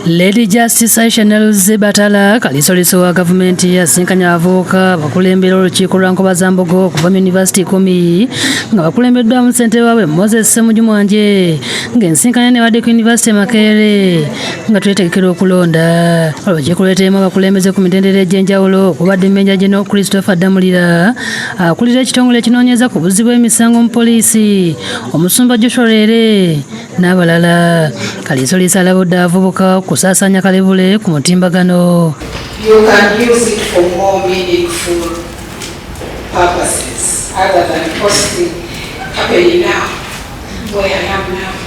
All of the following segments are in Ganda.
Lady Justice Aisha Nells Batala, kalisoliso wa gavumenti, asinkanya abavubuka bakulembera olukiiko lwa Nkobazambogo okuva mu yunivasiti 10 nga bakulembeddwamu ssentebe waabwe Moses Ssemujju Mwanje, ng'ensinkanya nebadde ku yunivasiti e Makerere nga twetegekera okulonda. Olukiiko lweteemu abakulembeze ku mitendera egy'enjawulo okubadde Major General Christopher Damulira, akulira ekitongole ekinoonyeza ku buzzi bw'emisango mu poliisi, Omusumba Joshua Lwere n'abalala. Kalisoliso alabudde abavubuka okusaasaanya kalebule ku mutimbagano. You can use it for more meaningful purposes other than posting happening now, where I am now.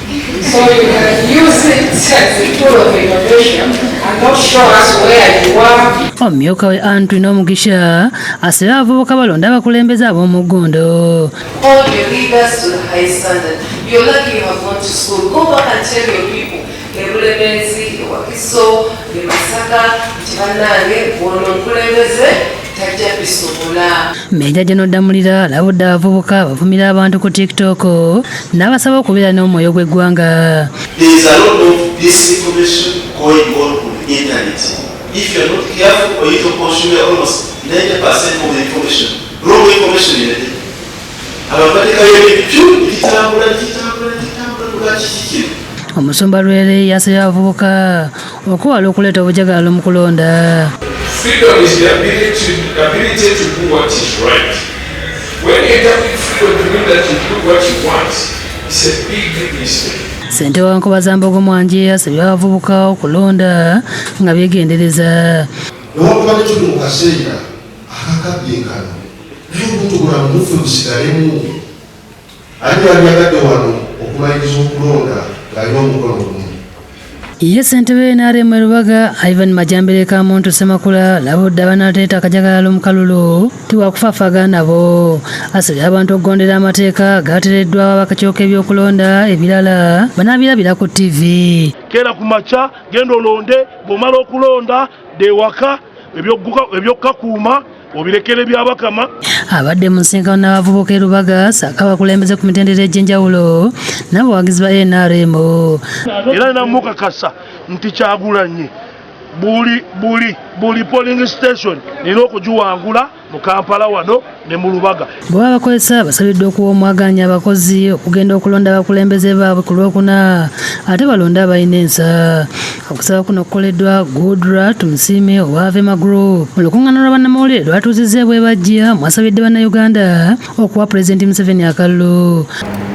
So you can use it as a tool of innovation and not show us where you are. Omumyuka we Antwi n'Omugisha asabye abavubuka balonde abakulembeze ab'omuggundo. Hold your leaders to the high standard. You're lucky you have gone to school. Go back and tell your people. E Bulemeezi, e Wakiso, e Masaka, nti bannange bw'ono omukulembeze tajja bisobola. Meeja General Damulira alabudde abavubuka bavumira abantu ku TikTok n'abasaba okubeera n'omwoyo gw'eggwanga. There is a lot of disinformation going on the internet. If you are not careful, or you don't consume almost 90% of the information, wrong information in a day. Abantu bateekayo ebintu bitambula, bitambula, bitambula, lwaki kikino? Omusumba Lwere yasabye abavubuka okwewala okuleeta obujagalalo mu kulonda. Freedom is the ability to do what is right. When you interpret freedom to mean that you do what you want, it's a big mistake. Ssentebe wa Nkobazambogo Mwanje asabye abavubuka okulonda nga beegendereza. Newankubadde tuli mu kaseera akakabyenkano, naye obuntu bulamu muffe busigalemu. Ani yalyagadde wano okumaliriza okulonda ng'alina omukono gumu? Ye ssentebe NRM e Lubaga, Ivan Majambere Kamuntu Ssemakula, alabudde abanaleeta akajagalalo mu kalulu tiwakufaafagana nabo. Asabye abantu okugondera amateeka agateereddwawo abakakiiko k'ebyokulonda, ebirala banaabirabira ku ttivi. Keera ku makya, genda olonde. Bw'omala okulonda, dda ewaka, ebyokukakuuma obirekere byabakama. Abadde mu nsinkano n'abavubuka e Lubaga ssaako abakulembeze ku mitendera egy'enjawulo n'abawagizi ba NRM. Era namukakasa nti Kyagulanyi buli buli buli polling station nina okugiwangula mu Kampala wano ne mu Lubaga. Bwe baba bakozesa, basabiddwa okuwa omwaganya abakozi okugenda okulonda abakulembeze baabwe ku Lwokuna, ate balonde abalina ensa. Okusaba kuno kukoleddwa Gudra Tumusiime owa Vema Group mu lukuŋŋaana lwa bannamawulire lwatuuzizza e Bwebajja, mwasabidde Bannayuganda okuwa Pulezidenti Museveni akalulu.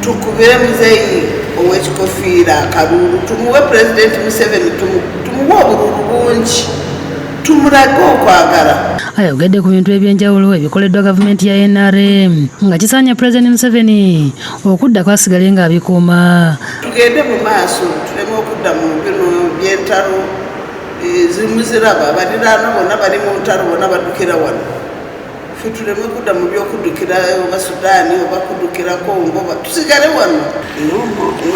Tukubire muzeeyi ow'ekikofiira akalulu, tumuwe Pulezidenti Museveni, tumuwe obululu bungi, tumulage okwagala. Ayogedde ku bintu ebyenjawulo ebikoleddwa gavumenti ya NRM nga kisaanye Pulezidenti Museveni okuddako asigale ng'abikuuma. Tugende mu maaso, tuleme okudda mu bino by'entalo zimuziraba baliraano bonna bali mu ntalo, bonna baddukira wano. Ffe tuleme kudda mu byokuddukira oba Sudaani oba kuddukira Kongo, tusigale wano.